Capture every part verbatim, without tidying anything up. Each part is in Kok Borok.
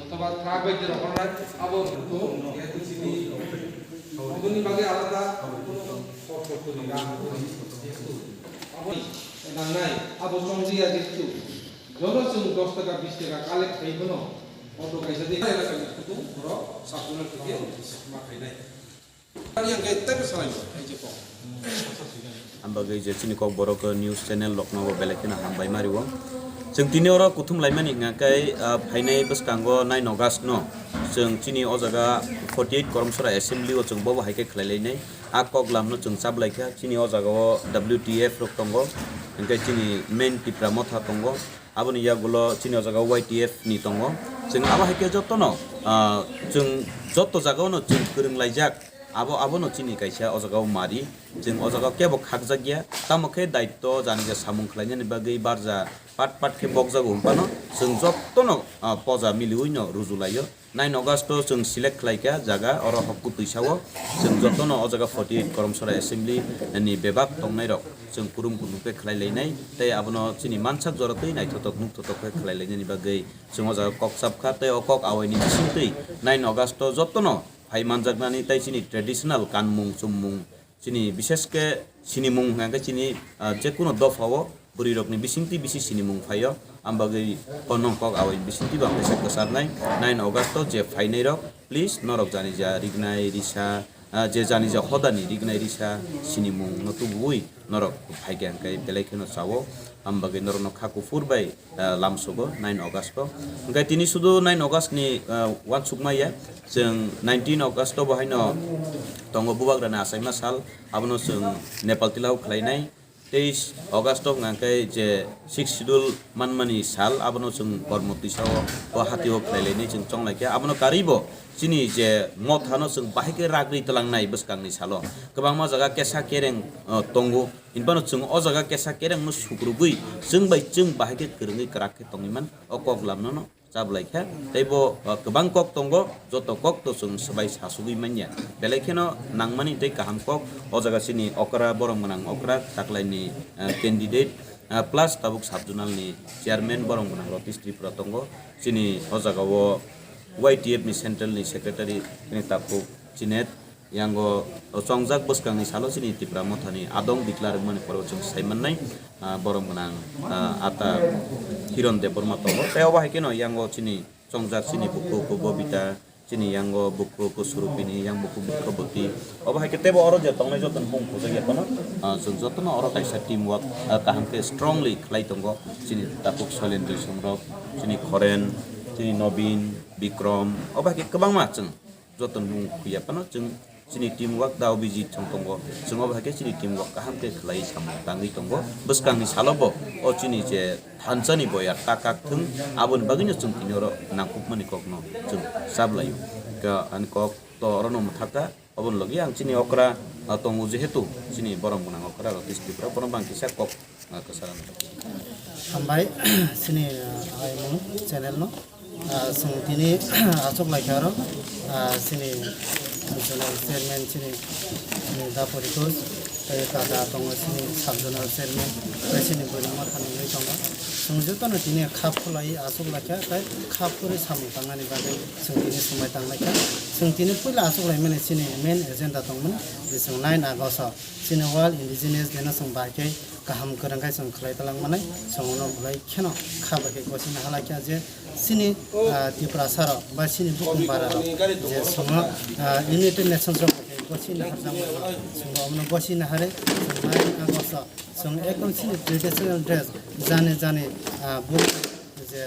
Soba thak bai jora hornai abo to jehetu chini oboni bagwi alada kono khorso kwrwi rang kwrwi jehetu abo nangnai abo chongjaya jehetu joto chwng dos taka bis taka collect khai bono auto kaisa di elakani kutung borok sabuno theke ma khainai. Ani ang khe teibo salai bo, hai je kok. Ang bagwi je chini Kokborok news channel rokno bo belai kheno hambai ma rio. Chwng tini oro kuthum laimani hwnkha khe, ah, phainai bwskango nine August no chwng chini o jaga forty eight Koromsora assembly o chwng bobo hai khe khlai lainai. A kok lamno chwng chap lai kha. Chini o jaga o W T F rok tongo, hwnkhe chini main Tipra Motha tongo. Aboni yagulo chini o jaga Y T F ni tongo. Chwng abo hai khe jotono, ah, chwng joto jagao no chwng kwrwng laijak. Abo, abono chini kaisa o jaga o mari. Chwng o jaga o kebo khakjak ya. Tamo khe daitto jani je samung khlainani bagwi barja pat pat khe bokjago hwnphano chwng jotono, ah, poja miliwi no ruju laio. Nine August o chwng select khlai kha jaga, oro hokku twisa o chwng jotono o jaga forty eight Koromsora Assembly ni bebak tongnai rok chwng kurum kurum khe khlai lainai, tei abono chini mansak jora twi naithotok nukthotok khe khlai lainani bagwi chwng o jaga kok chap kha, tei o kok awaini bisingtwi nine August o jotono phai manjaknani tei chini traditional kanmung chummung, chini bishesh khe sinimung hwnkha khe chini, ah, jekuno dopha o bwrwi rokni bisingtwi bisi sinimung phaio, am bagwi o nongkok awaini bisingtwi bo ang kaisa kwcharnai. Nine August o je phainai rok, please, norok jani ja rignai risa, ah, je jani ja hodani rignai risa sinimung no tubuwi norok phai khe hwnkhe belai kheno chao, am bagwi norokno kha kuphur bai ah, lamsogo nine August o. Hwnkhe tini sudu nine August ni, ah, uansukma ya, chwng nineteen August o bo haino tongo Bubagrani achaima sal, abono chwng Nepal tilao khlainai. Teis August o hwnkha khe je sixth schedule manmani sal, abono chwng kormo twisa o, o hati o khlai lainai chwng chonglai khe, abono karwi bo chini je mothano chwng bahai khe ragri twlangnai bwskangni salo. Kwbangma jaga kesa kereng, ah, tongo. Hinphano chwng o jaga kesa kerengno sukrubwi chwng bai chwng bahai khe kwrwngwi kwrak khe tongwi man, o kok lamno no chablai kha. Tei bo, uh, kwbang kok tongo, joto kok to chwng swbai sasugwi manya. Belai kheno nangmani tei kaham kok, o jaga chini okra, borom gwnang okra, taklaini, uh, candidate, uh, plus tabuk sub-zonal ni chairman borom gwnang Ratish Tripura tongo. Chini o jaga o Y T F ni central ni secretary chini takhuk Chinet. Yango chongjak bwskangni salo chini Tipra Mothani adong declare wngmani poro chwng sai mannai, ah, borom gwnang, ah, ata Hiron Debbarma tongo. Tei obo hai kheno yango chini chongjak chini bukhuku Bobita, chini yango bukhuku Surupini, yang bukhuku Bukhaboti. Obo hai khe teibo oro je tongnai joto bung khojak ya phano, ah, chwng jotono oro kaisa team work, ah, kaham khe strongly khlai tongo. Chini takhuk Soilendra Songrok, chini Khoren, chini Nobin, Bikrom, obo hai khe kwbangma chwng joto mung khuya phano chwng chini team work da obiji chwng tongo. Chwng obo hai khe chini team work kaham khe khlai samung tangwi tongo. Bwskangni salo bo o chini je thansani boyar ta kak thung, aboni bagwino chwng tini oro nangkukmani kokno chwng chap laio. Ka-, ani kok to orono mwthakha, oboni logi ang chini okra, ah, tongo jehetu chini borom gwnang okra Ratish Tripura, bono bang kisa kok Ah, kwcharo. Hambai, chini, ah, aimung channel no. Ah, chwng tini achuk lai kha aro, ah, chini zonal chairman chini, chini Daporikus, tei kaka tongo chini sub zonal chairman, tei chini Buini Motha ni wngwi tongo. Chwng jotono tini khap khulai achuk lai kha, tei khap khurwi samung tangnani bagwi chwng tini swmai tang lai kha. Chwng tini puila achuk lai mani chini main agenda tongmani, je chwng nine August o chini World Indigenous Day no chwng bahai khe kaham kwrwng khe chwng khlai twlang manai, chwng uno belai kheno kha bai khe gosina halai kha je chini, ah, Tiprasa rok ba chini bukung bara rok je chwngno, ah, United Nations rok bai khe gosina harjak mano, chwng omono gosina hare chwng nine August o chwng ekdom chini traditional dress jani jani, ah, bu je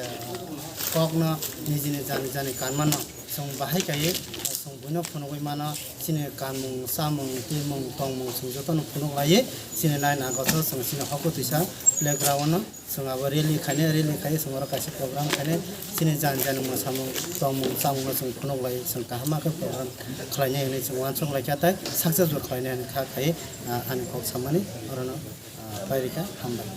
kokno nijini jani jani kanmano chwng bahai kaiwi chwng buino phunugwi mano, chini kanmung chamung twimung tongmung chwng jotono phunuk laiwi chini nine August o chwng chini hokhu twisa playground o chwng abo rally khainai, rally khaiwi chwng oro kaisa program khainai, chini jani jani mwsamung tongmung chamungno chwng phunuk laiwi chwng kaham khe program khlainai hinwi chwng uansuk laikha tei success bo khlainai hinwi kha khaiwi, ah, ani kok samani orono, ah, pairikha, hambai.